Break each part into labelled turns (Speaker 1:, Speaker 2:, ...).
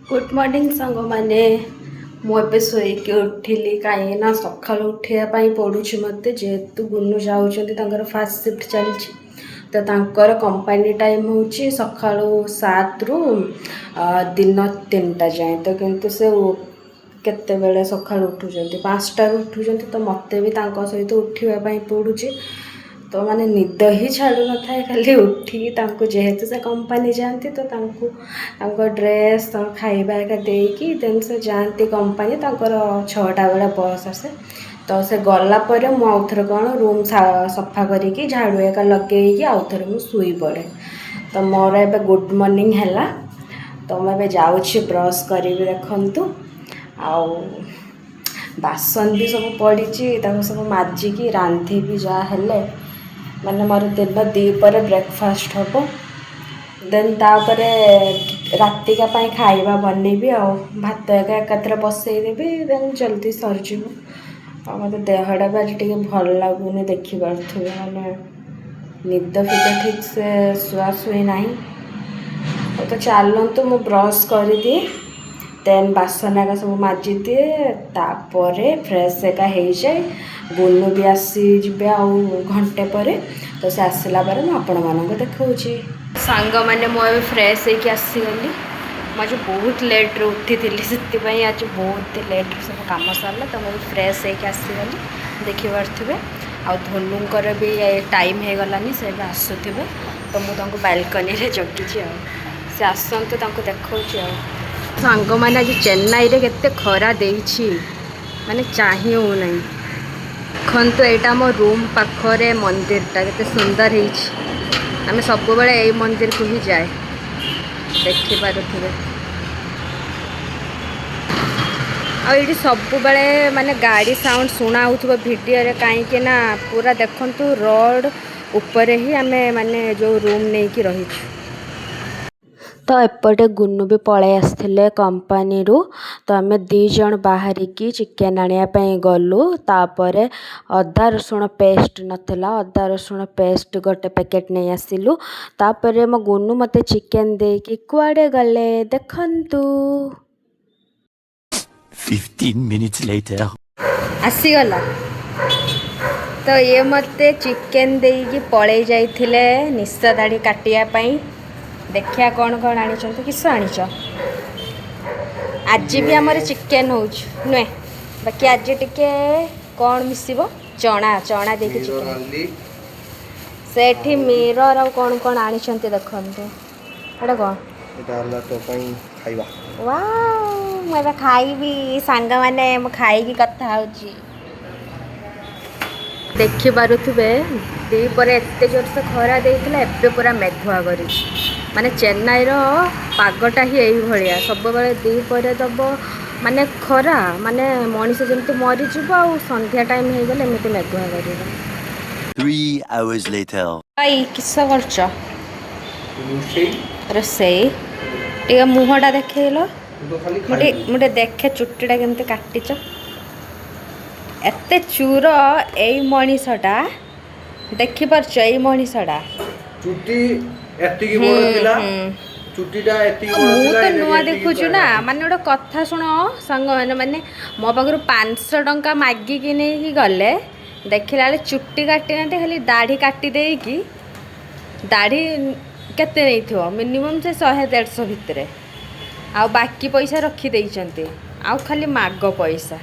Speaker 1: Good morning ସାଙ୍ଗମାନେ। ମୁଁ ଏବେ ଶୋଇକି ଉଠିଲି, କାହିଁକିନା ସକାଳୁ ଉଠିବା ପାଇଁ ପଡ଼ୁଛି ମୋତେ। ଯେହେତୁ ଗୁନୁ ଯାଉଛନ୍ତି, ତାଙ୍କର ଫାର୍ଷ୍ଟ ସିଫ୍ଟ ଚାଲିଛି, ତ ତାଙ୍କର କମ୍ପାନୀ ଟାଇମ୍ ହେଉଛି ସକାଳୁ 7ରୁ ଦିନ 3ଟା ଯାଏଁ। ତ କିନ୍ତୁ ସେ କେତେବେଳେ ସକାଳୁ ଉଠୁଛନ୍ତି, 5ଟାରୁ ଉଠୁଛନ୍ତି। ତ ମୋତେ ବି ତାଙ୍କ ସହିତ ଉଠିବା ପାଇଁ ପଡ଼ୁଛି। ତ ମାନେ ନିଦ ହିଁ ଛାଡ଼ୁନଥାଏ। ଖାଲି ଉଠିକି ତାଙ୍କୁ, ଯେହେତୁ ସେ କମ୍ପାନୀ ଯାଆନ୍ତି, ତ ତାଙ୍କୁ ତାଙ୍କ ଡ୍ରେସ୍, ତାଙ୍କ ଖାଇବା ଏକା ଦେଇକି ଦେନ୍ ସେ ଯାଆନ୍ତି କମ୍ପାନୀ। ତାଙ୍କର 6ଟା ବେଳେ ବସ୍ ଆସେ। ତ ସେ ଗଲା ପରେ ମୁଁ ଆଉଥରେ କ'ଣ ରୁମ୍ ସଫା କରିକି, ଝାଡ଼ୁ ଏକା ଲଗେଇକି ଆଉଥରେ ମୁଁ ଶୋଇପଡ଼େ। ତ ମୋର ଏବେ ଗୁଡ଼୍ ମର୍ଣ୍ଣିଂ ହେଲା। ତ ମୁଁ ଏବେ ଯାଉଛି ବ୍ରସ୍ କରିବି, ଦେଖନ୍ତୁ। ଆଉ ବାସନ ବି ସବୁ ପଡ଼ିଛି, ତାକୁ ସବୁ ମାଜିକି ରାନ୍ଧିବି। ଯାହା ହେଲେ ମାନେ ମୋର ଦିନ 2 ପରେ ବ୍ରେକଫାଷ୍ଟ ହେବ, ଦେନ୍ ତାପରେ ରାତିକା ପାଇଁ ଖାଇବା ବନେଇବି। ଆଉ ଭାତ ଏକା ଏକାଥରେ ବସେଇଦେବି, ଦେନ୍ ଜଲ୍ଦି ସରିଯିବ। ଆଉ ମୋତେ ଦେହଟା ବି ଆଜି ଟିକେ ଭଲ ଲାଗୁନି, ଦେଖିପାରୁଥିବେ। ମାନେ ନିଦ ଫିଦ ଠିକ୍ ସେ ଶୁଆଶୁଇ ନାହିଁ। ଆଉ ତ ଚାଲନ୍ତୁ, ମୁଁ ବ୍ରସ୍ କରିଦିଏ, ଦେନ୍ ବାସନ ଏକା ସବୁ ମାଜିଦିଏ, ତାପରେ ଫ୍ରେଶ୍ ଏକା ହେଇଯାଏ। ଗୁନୁ ବି ଆସିଯିବେ ଆଉ ଘଣ୍ଟେ ପରେ। ତ ସେ ଆସିଲା ପରେ ମୁଁ ଆପଣମାନଙ୍କୁ ଦେଖାଉଛି। ସାଙ୍ଗମାନେ, ମୁଁ ଏବେ ଫ୍ରେଶ୍ ହେଇକି ଆସିଗଲି। ମୁଁ ଆଜି ବହୁତ ଲେଟ୍ରେ ଉଠିଥିଲି, ସେଥିପାଇଁ ଆଜି ବହୁତ ଲେଟ୍ରେ ସବୁ କାମ ସରିଲା। ତ ମୁଁ ଏବେ ଫ୍ରେଶ୍ ହେଇକି ଆସିଗଲି, ଦେଖିପାରୁଥିବେ। ଆଉ ଧନୁଙ୍କର ବି ଟାଇମ୍ ହେଇଗଲାନି, ସେ ଏବେ ଆସୁଥିବେ। ତ ମୁଁ ତାଙ୍କୁ ବାଲକନିରେ ଜଗିଛି, ଆଉ ସେ ଆସନ୍ତୁ, ତାଙ୍କୁ ଦେଖାଉଛି। ଆଉ ସାଙ୍ଗମାନେ, ଆଜି ଚେନ୍ନାଇରେ କେତେ ଖରା ଦେଇଛି, ମାନେ ଚାହିଁ ହେଉନାହିଁ। ଦେଖନ୍ତୁ, ଏଇଟା ଆମ ରୁମ୍ ପାଖରେ ମନ୍ଦିରଟା, କେତେ ସୁନ୍ଦର ହେଇଛି। ଆମେ ସବୁବେଳେ ଏଇ ମନ୍ଦିରକୁ ହିଁ ଯାଏ, ଦେଖିପାରୁଥିବେ। ଆଉ ଏଇଠି ସବୁବେଳେ ମାନେ ଗାଡ଼ି ସାଉଣ୍ଡ ଶୁଣା ହେଉଥିବ ଭିଡ଼ିଓରେ, କାହିଁକି ନା ପୁରା ଦେଖନ୍ତୁ, ରୋଡ଼ ଉପରେ ହିଁ ଆମେ ମାନେ ଯେଉଁ ରୁମ୍ ନେଇକି ରହିଛୁ। ତ ଏପଟେ ଗୁନୁ ବି ପଳେଇ ଆସିଥିଲେ କମ୍ପାନୀରୁ। ତ ଆମେ ଦୁଇ ଜଣ ବାହାରିକି ଚିକେନ୍ ଆଣିବା ପାଇଁ ଗଲୁ। ତାପରେ ଅଦା ରସୁଣ ପେଷ୍ଟ ନଥିଲା, ଅଦା ରସୁଣ ପେଷ୍ଟ ଗୋଟେ ପ୍ୟାକେଟ୍ ନେଇ ଆସିଲୁ। ତାପରେ ମୋ ଗୁନୁ ମୋତେ ଚିକେନ୍ ଦେଇକି କୁଆଡ଼େ ଗଲେ, ଦେଖନ୍ତୁ।
Speaker 2: 15 minutes later.
Speaker 1: ଆସିଗଲା। ତ ଇଏ ମୋତେ ଚିକେନ୍ ଦେଇକି ପଳେଇ ଯାଇଥିଲେ ନିଶ ଦାଢ଼ି କାଟିବା ପାଇଁ। ଦେଖିବା କ'ଣ କ'ଣ ଆଣିଛନ୍ତି। କିସ ଆଣିଛ? ଆଜି ବି ଆମର ଚିକେନ୍ ହେଉଛି, ନୁହେଁ? ବାକି ଆଜି ଟିକେ କ'ଣ ମିଶିବ, ଚଣା, ଚଣା ଦେଇକି ଚିକେନ୍।
Speaker 3: ଆଣିଲି।
Speaker 1: ସେଠି ମିରର ଆଉ କ'ଣ କ'ଣ ଆଣିଛନ୍ତି, ଦେଖନ୍ତୁ। ଏଇଟା କ'ଣ?
Speaker 3: ଏଇଟା ହେଲା ତୋ ପାଇଁ ଖାଇବା।
Speaker 1: ୱାଓ, ମୁଁ ଏବେ ଖାଇବି। ସାଙ୍ଗମାନେ, ମୁଁ ଖାଇକି କଥା ହେଉଛି। ଦେଖିପାରୁଥିବେ, ଦ୍ୱିପହରେ ଏତେ ଜୋରସେ ଖରା ଦେଇଥିଲା, ଏବେ ପୁରା ମେଘୁଆ କରିଛି। ମାନେ ଚେନ୍ନାଇର ପାଗଟା ହିଁ ଏଇଭଳିଆ। ସବୁବେଳେ ଦ୍ୱିପହରେ ଦବ ମାନେ ଖରା, ମାନେ ମଣିଷ ଯେମିତି ମରିଯିବ। ଆଉ ସନ୍ଧ୍ୟା ଟାଇମ୍ ହେଇଗଲେ ଏମିତି ମେଘୁଆ କରିବ।
Speaker 2: 3 hours later.
Speaker 1: ଭାଇ, କିସ କରୁଛ?
Speaker 3: ରୋଷେଇ।
Speaker 1: ରୋଷେଇ? ଟିକେ ମୁହଁଟା ଦେଖେଇଲ।
Speaker 3: ତୁ ତ ଖାଲି
Speaker 1: ମୁଁ ଟିକେ
Speaker 3: ଖାଇବୁ।
Speaker 1: ମୁଁ ଟିକେ ଦେଖେ, ଚୁଟିଟା କେମିତି କାଟିଛ। ଏତେ ଚୁର ଏଇ ମଣିଷଟା, ଦେଖିପାରୁଛ ଏଇ ମଣିଷଟା?
Speaker 3: ଚୁଟି ଏତିକି ବଡ ଥିଲା, ଚୁଟିଟା ଏତିକି ବଡ
Speaker 1: ମୁଁ
Speaker 3: ଥିଲା।
Speaker 1: ତ
Speaker 3: ଏଇଟା
Speaker 1: ନୂଆ
Speaker 3: ଏତିକି
Speaker 1: ଦେଖୁଛୁ ନା।
Speaker 3: କାଟିଛି।
Speaker 1: ମାନେ ଗୋଟେ କଥା ଶୁଣ ସାଙ୍ଗମାନେ, ମାନେ ମୋ ପାଖରୁ 500 ଟଙ୍କା ମାଗିକି ନେଇକି ଗଲେ, ଦେଖିଲା ବେଳେ ଚୁଟି କାଟି ନାହାନ୍ତି, ଖାଲି ଦାଢ଼ି କାଟି ଦେଇକି। ଦାଢ଼ି କେତେ ନେଇଥିବ? ମିନିମମ୍ ସେ 100-150 ଭିତରେ। ଆଉ ବାକି ପଇସା ରଖିଦେଇଛନ୍ତି, ଆଉ ଖାଲି ମାଗ ପଇସା।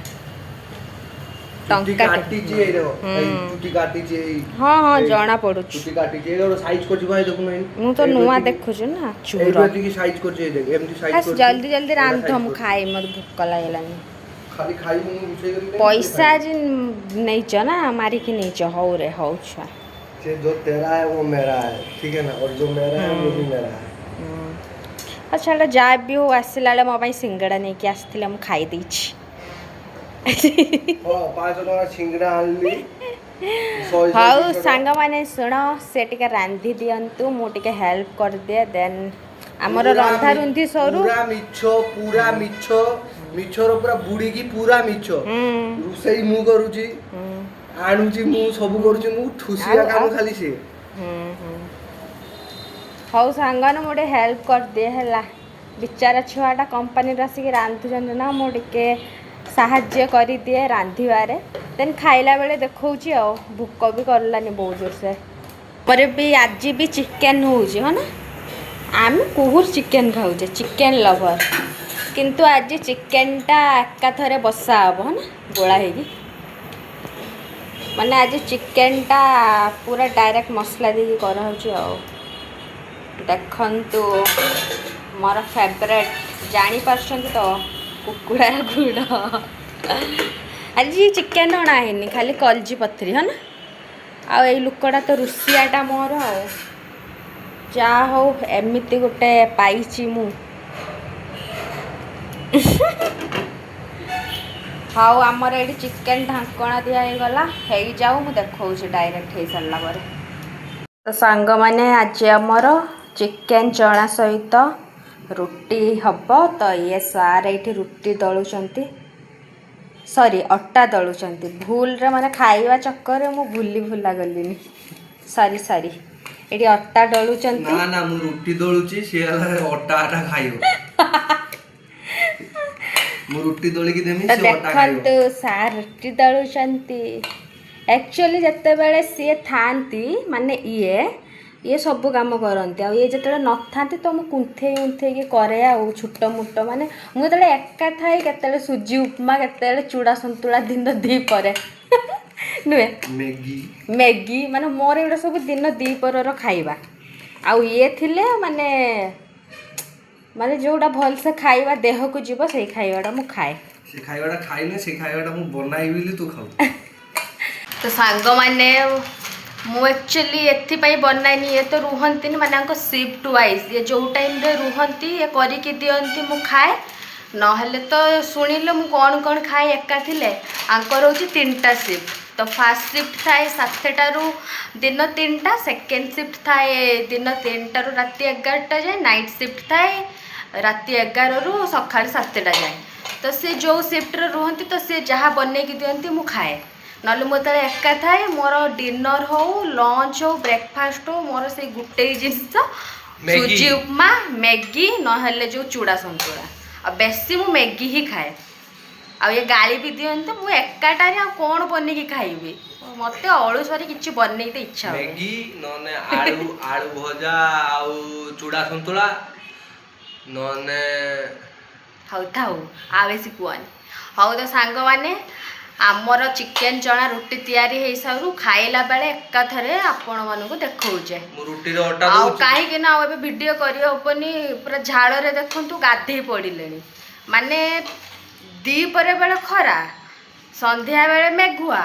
Speaker 3: ଚୁଟି
Speaker 1: ଟଙ୍କା
Speaker 3: କାଟିଛି, ଏଇ ଦେଖ, ଏଇ ଚୁଟି କାଟିଛି ଏଇ।
Speaker 1: ହଁ,
Speaker 3: ଏଇ
Speaker 1: ଜଣା ପଡୁଛି।
Speaker 3: ଚୁଟି କାଟିଛି, ଏଇ ଗୋଟେ ସାଇଜ କରିଛି ଭାଇ, ଦେଖୁନ ଏଇ।
Speaker 1: ମୁଁ ତ
Speaker 3: ଏଇଠୁ
Speaker 1: ନୂଆ ଦେଖୁଛୁ ନା,
Speaker 3: ଏଇଠୁ
Speaker 1: ଚୁର।
Speaker 3: ଏତିକି ସାଇଜ କରିଛି, ଏଇ ଦେଖ, ଏମିତି ସାଇଜ
Speaker 1: ଖାସ୍
Speaker 3: କରିଛି।
Speaker 1: ଜଲ୍ଦି ଜଲ୍ଦି
Speaker 3: ଏଇଟା
Speaker 1: ରାନ୍ଧ,
Speaker 3: size
Speaker 1: ମୁଁ
Speaker 3: କରିଛି।
Speaker 1: ଖାଇ ମୋତେ ଭୋକ ଲାଗିଲାନି।
Speaker 3: ଖାଲି ଖାଇବୁ, ମୁଁ ରୋଷେଇ କରିକି ଦେବି,
Speaker 1: ପଇସା
Speaker 3: ଖାଇବୁ।
Speaker 1: ଆଜି ନେଇଛ ନା, ମାରିକି ନେଇଛ। ହଉ ରେ, ହଉ ଛୁଆ।
Speaker 3: से जो तेरा है वो मेरा है, ठीक है ना? और जो मेरा है वो भी मेरा है।
Speaker 1: ଆଚ୍ଛା, ଏଇଟା ଯାହା ବି ହଉ, ଆସିଲା ବେଳେ ମୋ ପାଇଁ ସିଙ୍ଗଡ଼ା ନେଇକି ଆସିଥିଲେ, ମୁଁ ଖାଇ ଦେଇଛି।
Speaker 3: ହଁ, 500 ଟଙ୍କା ସିଙ୍ଗଡ଼ା ଆଣିଲି, ଶହେ
Speaker 1: ହଉ।
Speaker 3: 200 ଟଙ୍କା।
Speaker 1: ସାଙ୍ଗମାନେ, ଶୁଣ, ସେ ଟିକେ ରାନ୍ଧି ଦିଅନ୍ତୁ, ମୁଁ ଟିକେ ହେଲ୍ପ କରିଦିଏ, ଦେନ୍ ଆମର
Speaker 3: ପୁରା
Speaker 1: ରନ୍ଧା ରୁନ୍ଧି ସରୁ।
Speaker 3: ପୁରା ମିଛ, ପୁରା ମିଛ, ମିଛର ପୁରା ବୁଡ଼ିକି ପୁରା ମିଛ। ରୋଷେଇ ମୁଁ କରୁଛି, ଆଣୁଛି ମୁଁ, ସବୁ କରୁଛି ମୁଁ, ଠୁସିବା କାମ ଖାଲି ସିଏ।
Speaker 1: ହୁଁ ହୁଁ ହଉ ସାଙ୍ଗମାନେ, ମୁଁ ଟିକେ ହେଲ୍ପ କରିଦିଏ, ହେଲା? ବିଚାରା ଛୁଆଟା କମ୍ପାନୀରୁ ଆସିକି ରାନ୍ଧୁଛନ୍ତି ନା, ମୁଁ ଟିକେ ସାହାଯ୍ୟ କରିଦିଏ ରାନ୍ଧିବାରେ। ଦେନ୍ ଖାଇଲା ବେଳେ ଦେଖାଉଛି। ଆଉ ଭୋକ ବି କଲାନି ବହୁତ ଜୋରସେ। ପରେ ବି ଆଜି ବି ଚିକେନ୍ ହେଉଛି, ହଁ ନା? ଆମେ ବହୁତ ଚିକେନ୍ ଖାଉଛେ, ଚିକେନ୍ ଲଭର୍। କିନ୍ତୁ ଆଜି ଚିକେନ୍ଟା ଏକାଥରେ ବସା ହେବ, ହଁ ନା? ଗୋଳା ହେଇକି, ମାନେ ଆଜି ଚିକେନ୍ଟା ପୁରା ଡାଇରେକ୍ଟ ମସଲା ଦେଇକି କରାହେଉଛି। ଆଉ ଦେଖନ୍ତୁ, ମୋର ଫେଭରେଟ୍ ଜାଣିପାରୁଛନ୍ତି ତ, କୁକୁଡ଼ାର ଗୁଡ଼। ଆଜି ଚିକେନ୍ ଅଣା ହେଇନି, ଖାଲି କଲଜି ପଥରି, ହଁ ନା? ଆଉ ଏଇ ଲୋକଟା ତ ରୁଷିଆଟା ମୋର। ଆଉ ଯାହା ହଉ, ଏମିତି ଗୋଟେ ପାଇଛି ମୁଁ। ହଉ, ଆମର ଏଇଠି ଚିକେନ୍ ଢାଙ୍କଣା ଦିଆ ହେଇଗଲା। ହେଇଯାଉ, ମୁଁ ଦେଖାଉଛି ଡାଇରେକ୍ଟ ହେଇସାରିଲା ପରେ। ତ ସାଙ୍ଗମାନେ, ଆଜି ଆମର ଚିକେନ୍ ଚଣା ସହିତ ରୁଟି ହବ। ତ ଇଏ ସାର୍ ଏଇଠି ରୁଟି ଦଳୁଛନ୍ତି, ସରି, ଅଟା ଦଳୁଛନ୍ତି। ଭୁଲରେ, ମାନେ ଖାଇବା ଚକ୍କରରେ ମୁଁ ଭୁଲି ଭୁଲା ଗଲିନି, ସରି ସରି। ଏଇଠି ଅଟା ଦଳୁଛନ୍ତି।
Speaker 3: ନା ନା, ମୁଁ ରୁଟି ଦଳୁଛି, ସିଏ ହେଲା ଅଟା ଅଟା ଖାଇବ। ମୁଁ ରୁଟି ଦଳିକି ଦେମି,
Speaker 1: ତ
Speaker 3: ସେ ଅଟା ଖାଇବ।
Speaker 1: ଦେଖନ୍ତୁ, ସାର୍ ରୁଟି ଦଳୁଛନ୍ତି। ଆକ୍ଚୁଆଲି ଯେତେବେଳେ ସିଏ ଥାଆନ୍ତି, ମାନେ ଇଏ ଇଏ ସବୁ କାମ କରନ୍ତି, ଆଉ ଇଏ ଯେତେବେଳେ ନଥାନ୍ତି ତ ମୁଁ କୁନ୍ଥେଇ କୁନ୍ଥେଇକି କରେ। ଆଉ ଛୋଟ ମୋଟ, ମାନେ ମୁଁ ଯେତେବେଳେ ଏକା ଥାଏ, କେତେବେଳେ ସୁଜି ଉପମା, କେତେବେଳେ ଚୁଡ଼ା ସନ୍ତୁଳା ଦିନ ଦ୍ୱିପହରେ, ନୁହେଁ?
Speaker 3: ମ୍ୟାଗି।
Speaker 1: ମ୍ୟାଗି, ମାନେ ମୋର ଏଗୁଡ଼ା ସବୁ ଦିନ ଦ୍ୱିପହରର ଖାଇବା। ଆଉ ଇଏ ଥିଲେ ମାନେ ମାନେ ଯେଉଁଟା ଭଲସେ ଖାଇବା ଦେହକୁ ଯିବ, ସେଇ ଖାଇବାଟା ମୁଁ ଖାଏ।
Speaker 3: ସେ ଖାଇବାଟା ଖାଇନି, ସେ ଖାଇବାଟା ମୁଁ ବନାଇବି ବୋଲି ତୁ ଖାଉ।
Speaker 1: ତ ସାଙ୍ଗମାନେ, ମୁଁ ଆକ୍ଚୁଆଲି ଏଥିପାଇଁ ବନାଏନି, ଇଏ ତ ରୁହନ୍ତିନି। ମାନେ ଆଙ୍କ ସିଫ୍ଟ ୱାଇଜ୍, ଇଏ ଯେଉଁ ଟାଇମ୍ରେ ରୁହନ୍ତି, ଇଏ କରିକି ଦିଅନ୍ତି, ମୁଁ ଖାଏ। ନହେଲେ ତ ଶୁଣିଲେ ମୁଁ କ'ଣ କ'ଣ ଖାଏ ଏକା ଥିଲେ। ଆଙ୍କର ହେଉଛି ତିନିଟା ସିଫ୍ଟ। ତ ଫାର୍ଷ୍ଟ ସିଫ୍ଟ ଥାଏ 7ଟାରୁ ଦିନ 3ଟା, ସେକେଣ୍ଡ ସିଫ୍ଟ ଥାଏ ଦିନ 3ଟାରୁ ରାତି 11ଟା ଯାଏ, ନାଇଟ୍ ସିଫ୍ଟ ଥାଏ ରାତି 11ରୁ ସକାଳ 7ଟା ଯାଏ। ତ ସେ ଯେଉଁ ସିଫ୍ଟରେ ରୁହନ୍ତି, ତ ସେ ଯାହା ବନେଇକି ଦିଅନ୍ତି ମୁଁ ଖାଏ। ନହେଲେ ମୁଁ ଯେତେବେଳେ ଏକା ଥାଏ, ମୋର ଡିନର୍ ହଉ, ଲଞ୍ଚ ହଉ, ବ୍ରେକଫାଷ୍ଟ ହଉ, ମୋର ସେଇ ଗୋଟେ ଜିନିଷ।
Speaker 3: ମ୍ୟାଗି।
Speaker 1: ସୁଜି ଉପମା, ମ୍ୟାଗି, ନହେଲେ ଯେଉଁ ଚୁଡ଼ା ସନ୍ତୁଳା। ଆଉ ବେଶୀ ମୁଁ ମ୍ୟାଗି ହିଁ ଖାଏ। ଆଉ ଇଏ ଗାଳି ବି ଦିଅନ୍ତି, ମୁଁ ଏକାଟାରେ ଆଉ କ'ଣ ବନେଇକି ଖାଇବି? ମୋତେ ଅଳୁସରି କିଛି ବନେଇତେ ଇଚ୍ଛା ହୁଏ।
Speaker 3: ମ୍ୟାଗି, ନହେଲେ ଆଳୁ ଭଜା ଆଉ ଚୁଡ଼ା ସନ୍ତୁଳା, ନହେଲେ
Speaker 1: ହଉ ଥାଉ, ଆଉ ବେଶୀ କୁହନି। ହଉ, ତ ସାଙ୍ଗମାନେ, ଆମର ଚିକେନ୍ ଚଣା ରୁଟି ତିଆରି ହେଇସାରୁ, ଖାଇଲା ବେଳେ ଏକାଥରେ ଆପଣମାନଙ୍କୁ ଦେଖଉଛେ।
Speaker 3: ମୁଁ ରୁଟିରେ ଅଟା
Speaker 1: ଆଉ
Speaker 3: ଦଉଛି।
Speaker 1: କାହିଁକି ନା ଆଉ ଏବେ ଭିଡ଼ିଓ କରିହେବନି। ପୁରା ଝାଳରେ ଦେଖନ୍ତୁ ଗାଧେଇ ପଡ଼ିଲେଣି। ମାନେ ଦ୍ୱିପହରେ ବେଳେ ଖରା, ସନ୍ଧ୍ୟା ବେଳେ ମେଘୁଆ,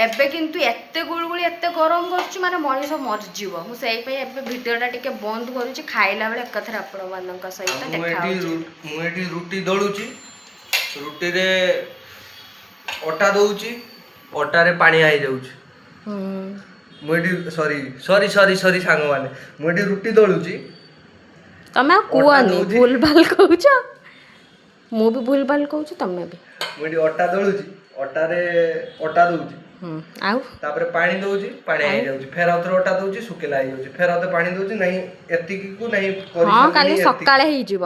Speaker 1: ଏବେ କିନ୍ତୁ ଏତେ ଗୁଳୁଗୁଳି, ଏତେ ଗରମ କରୁଛି, ମାନେ ମଣିଷ ମରିଯିବ। ମୁଁ ସେଇ ପାଇଁ ଏବେ ଭିଡ଼ିଓଟା ଟିକେ ବନ୍ଦ କରୁଛି। ଖାଇଲା ବେଳେ ଏକାଥରେ ଆପଣମାନଙ୍କ ସହିତ
Speaker 3: ମୁଁ
Speaker 1: ଦେଖା
Speaker 3: ଏଠି
Speaker 1: ହେଉଛି।
Speaker 3: ମୁଁ ଏଠି ରୁଟି ଦଳୁଛି, ରୁଟିରେ ଅଟା ଦଉଛି, ଅଟାରେ ପାଣିଆ ହେଇଯାଉଛି। ମୁଁ ଏଠି, ସରି ସରି ସରି ସରି ସାଙ୍ଗମାନେ, ମୁଁ ଏଠି ରୁଟି ଦଳୁଛି।
Speaker 1: ତମେ ଆଉ
Speaker 3: ଅଟା
Speaker 1: କୁହନି।
Speaker 3: ଦଉଛି।
Speaker 1: ଭୁଲ ଭାଲ କହୁଛ, ମୁଁ ବି ଭୁଲ ଭାଲ କହୁଛି, ତମେ ବି।
Speaker 3: ମୁଁ ଏଠି ଅଟା ଦଳୁଛି, ଅଟାରେ ଅଟା ଦଉଛି।
Speaker 1: ଆଉ?
Speaker 3: ତାପରେ ପାଣି ଦଉଛି, ପାଣିଆ ହେଇଯାଉଛି। ଫେର ଆଉଥରେ ଅଟା ଦଉଛି, ଶୁଖିଲା ହେଇଯାଉଛି। ଫେର ଆଉଥରେ ପାଣି ଦଉଛି। ନାହିଁ ଏତିକିକୁ ନାହିଁ
Speaker 1: ହଁ, କାଲି
Speaker 3: କରିସାରିଲିଣି ଏତିକି।
Speaker 1: ସକାଳେ ହେଇଯିବ।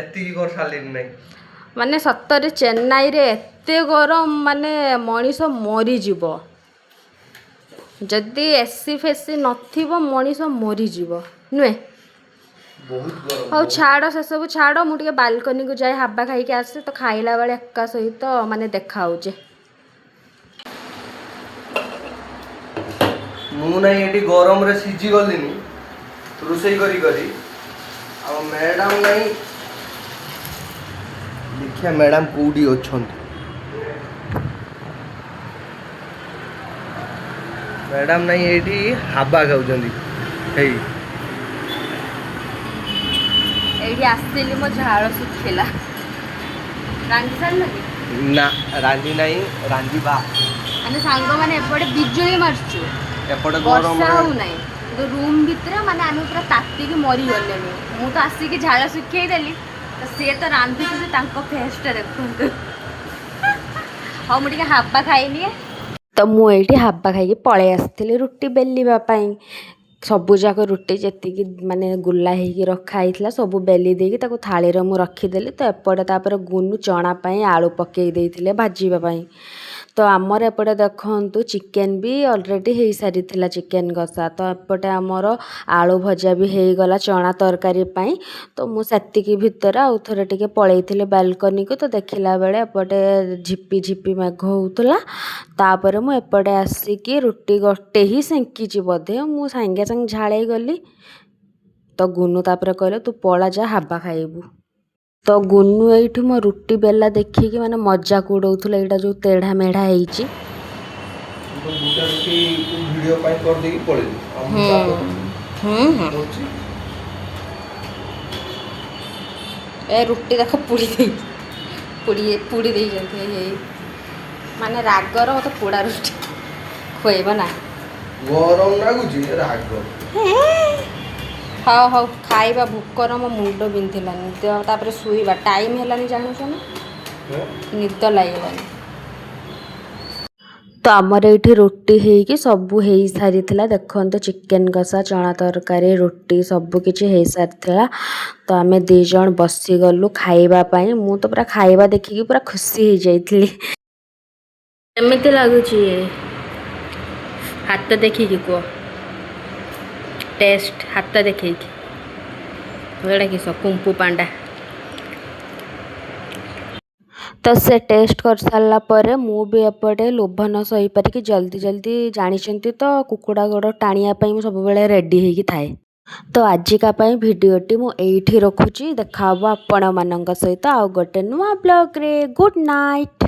Speaker 3: ଏତିକି କରିସାରିଲିଣି ନାହିଁ।
Speaker 1: ମାନେ ସତରେ ଚେନ୍ନାଇରେ ଏତେ ଗରମ, ମାନେ ମଣିଷ ମରିଯିବ। ଯଦି ଏସି ଫେସି ନଥିବ, ମଣିଷ ମରିଯିବ, ନୁହେଁ?
Speaker 3: ବହୁତ ଗରମ।
Speaker 1: ହଉ, ଛାଡ଼, ସେସବୁ ଛାଡ଼। ମୁଁ ଟିକେ ବାଲକୋନିକୁ ଯାଇ ହାବା ଖାଇକି ଆସେ। ତ ଖାଇଲା ବେଳେ ଏକା ସହିତ ମାନେ ଦେଖା ହଉଛି।
Speaker 3: ମୁଁ ନାହିଁ ଏଠି ଗରମରେ ସିଝି ଗଲିନି ରୋଷେଇ କରି କରି। ଆଉ ମ୍ୟାଡ଼ାମ ନାହିଁ। ଦେଖିବା ମ୍ୟାଡ଼ାମ କୋଉଠି ଅଛନ୍ତି। ମ୍ୟାଡ଼ାମ ନାହିଁ, ଏଇଠି ହାବା ଖାଉଛନ୍ତି ହେଇ।
Speaker 1: ଏଇଠି ଆସିଲି, ମୋ ଝାଳ ଶୁଖିଲା। ରାନ୍ଧି ସାରିଲନି?
Speaker 3: ନା, ରାନ୍ଧି ନାହିଁ, ରାନ୍ଧିବା।
Speaker 1: ମାନେ ସାଙ୍ଗମାନେ, ଏପଟେ ବିଜୁଳି ମାରୁଛୁ,
Speaker 3: ଏପଟେ
Speaker 1: ବର୍ଷା
Speaker 3: ଗରମରେ
Speaker 1: ହଉନାହିଁ, କିନ୍ତୁ ରୁମ୍ ଭିତରେ ମାନେ ଆମେ ପୁରା ତାତିକି ମରିଗଲେଣି। ମୁଁ ତ ଆସିକି ଝାଳ ଶୁଖେଇ ଦେଲି, ତ ସିଏ ତ ରାନ୍ଧୁଛନ୍ତି, ତାଙ୍କ ଫେସ୍ଟା ଦେଖନ୍ତୁ। ହଉ, ମୁଁ ଟିକେ ହାବା ଖାଇନିଏ। ତ ମୁଁ ଏଇଠି ହାବା ଖାଇକି ପଳେଇ ଆସିଥିଲି ରୁଟି ବେଲିବା ପାଇଁ। ସବୁଯାକ ରୁଟି ଯେତିକି ମାନେ ଗୁଲା ହେଇକି ରଖା ହେଇଥିଲା, ସବୁ ବେଲି ଦେଇକି ତାକୁ ଥାଳିରେ ମୁଁ ରଖିଦେଲି। ତ ଏପଟେ ତାପରେ ଗୁନୁ ଚଣା ପାଇଁ ଆଳୁ ପକେଇ ଦେଇଥିଲେ ଭାଜିବା ପାଇଁ। ତ ଆମର ଏପଟେ ଦେଖନ୍ତୁ, ଚିକେନ୍ ବି ଅଲରେଡ଼ି ହେଇସାରିଥିଲା, ଚିକେନ୍ କଷା। ତ ଏପଟେ ଆମର ଆଳୁ ଭଜା ବି ହେଇଗଲା ଚଣା ତରକାରୀ ପାଇଁ। ତ ମୁଁ ସେତିକି ଭିତରେ ଆଉ ଥରେ ଟିକେ ପଳେଇଥିଲି ବାଲକୋନିକୁ। ତ ଦେଖିଲା ବେଳେ ଏପଟେ ଝିପି ଝିପି ମେଘ ହେଉଥିଲା। ତାପରେ ମୁଁ ଏପଟେ ଆସିକି ରୁଟି ଗୋଟେ ହିଁ ସେଙ୍କିଛି ବୋଧେ, ମୁଁ ସାଙ୍ଗେ ସାଙ୍ଗେ ଝାଳେଇ ଗଲି। ତ ଗୁନୁ ତାପରେ କହିଲେ, "ତୁ ପଳା ଯା, ହାବା ଖାଇବୁ।" ତ ଗୁନୁ ଏଇଠି ମୋ ରୁଟି ବେଲା ଦେଖିକି ମାନେ ମଜାକ ଉଡ଼ଉଥିଲା, ଏଇଟା ଯେଉଁ ତେଢ଼ା ମେଢ଼ା ହେଇଛି।
Speaker 3: ମୁଁ ତ ଦୁଇଟା ରୁଟି ଭିଡ଼ିଓ ପାଇଁ କରିଦେଇକି ପଳେଇଲି ଆଉ ମୁଁ ତାପରେ କରୁଛି।
Speaker 1: ଏ ରୁଟି ଦେଖ, ପୋଡ଼ି ଦେଇ ପୋଡ଼ି ପୋଡ଼ି ଦେଇଛନ୍ତି। ଏଇ ମାନେ ରାଗର ମୋତେ ପୋଡ଼ା ରୁଟି ଖୁଆଇବ ନା?
Speaker 3: ଗରମ ଲାଗୁଛି, ରାଗ।
Speaker 1: ହଉ ହଉ, ଖାଇବା। ଭୋକର ମୋ ମୁଣ୍ଡ ବିନ୍ଧିଲାନି ତ। ତାପରେ ଶୋଇବା ଟାଇମ୍ ହେଲାନି, ଜାଣୁଛ ନା?
Speaker 3: ହେଁ?
Speaker 1: ନିଦ ଲାଗିଲାନି। ତ ଆମର ଏଇଠି ରୁଟି ହେଇକି ସବୁ ହେଇସାରିଥିଲା। ଦେଖନ୍ତୁ, ଚିକେନ୍ କଷା, ଚଣା ତରକାରୀ, ରୁଟି ସବୁ କିଛି ହେଇସାରିଥିଲା। ତ ଆମେ ଦୁଇ ଜଣ ବସିଗଲୁ ଖାଇବା ପାଇଁ। ମୁଁ ତ ପୁରା ଖାଇବା ଦେଖିକି ପୁରା ଖୁସି ହେଇଯାଇଥିଲି। କେମିତି ଲାଗୁଛି, ହାତ ଦେଖିକି କୁହ ଟେଷ୍ଟ, ହାତ ଦେଖେଇକି। ଏଇଟା କିସ, କୁମ୍ପୁ ପାଣ୍ଡା। ତ ସେ ଟେଷ୍ଟ କରିସାରିଲା ପରେ ମୁଁ ବି ଏପଟେ ଲୋଭ ନ ସହିପାରିକି ଜଲ୍ଦି ଜଲ୍ଦି, ଜାଣିଛନ୍ତି ତ, କୁକୁଡ଼ା ଗୋଡ଼ ଟାଣିବା ପାଇଁ ମୁଁ ସବୁବେଳେ ରେଡ଼ି ହେଇକି ଥାଏ। ତ ଆଜିକା ପାଇଁ ଭିଡ଼ିଓଟି ମୁଁ ଏଇଠି ରଖୁଛି। ଦେଖା ହେବ ଆପଣମାନଙ୍କ ସହିତ ଆଉ ଗୋଟେ ନୂଆ ବ୍ଲଗ୍ରେ। Good night.